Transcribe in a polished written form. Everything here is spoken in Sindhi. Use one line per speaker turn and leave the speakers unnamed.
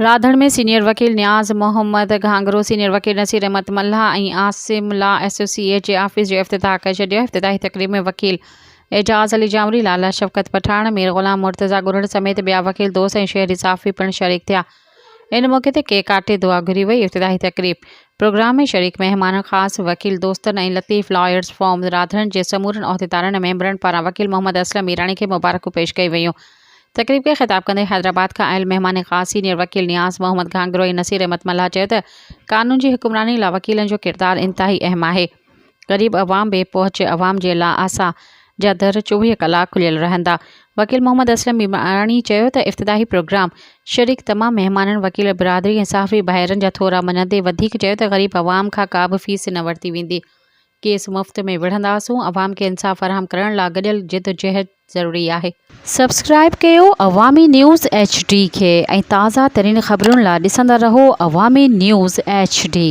راڌڻ ۾ سينيئر وڪيل نياز محمد گهانگهرو، سينيئر وڪيل نصير احمد ملاح ۽ عاصم لا ايسوسيئيٽ جي آفيس جو افتتاح ڪري ڇڏيو. افتتاحي تقريب ۾ وڪيل اعجاز علي ڄامڙي، لالا شفقت پٺاڻ، مير غلام مرتضيٰ ڳرڙ سميت ٻيا وڪيل دوست ۽ شهري صحافي پڻ شريڪ ٿيا. ان موقعي تي ڪيڪ ڪاٽي دعا گهري وئي. افتتاحي تقريب پروگرام ۾ شريڪ مهمانن خاص وڪيل دوستن ۽ لطيف لائرز فارم راڌڻ جي سمورن عهديدارن ۽ ميمبرن پاران وڪيل محمد اسلم ميراڻي کي مبارڪون پيش ڪيون ويون. تقريب کي خطاب ڪندي حيدرآباد کان آيل مهمان خاص سينيئر وڪيل نياز محمد گهانگهرو ۽ نصير احمد ملاح چيو ته قانون جي حڪمراني لا وڪيلن جو ڪردار انتهائي اهم آهي، غريب عوام بي پهچ عوام جي لا آسا جا در 24 ڪلاڪ کليل رهندا. وڪيل محمد اسلم ميراڻي چيو ته افتتاحي پروگرام شريڪ تمام مهمانن، وڪيل برادري ۽ صحافي ڀائرن جا ٿورا مڃندي وڌيڪ چيو ته غريب عوام کان ڪا به فيس نه ورتي ويندي. ڪيس مفت ۾ وڙهنداسون، عوام کي انصاف فراهم ڪرڻ لا گڏيل جدوجهد ضروري آهي. سبسڪرائيب ڪيو عوامي نيوز ايڇ ڊي کي ۽ تازه ترين خبرن لا ڏسندا رهو عوامي نيوز ايڇ ڊي.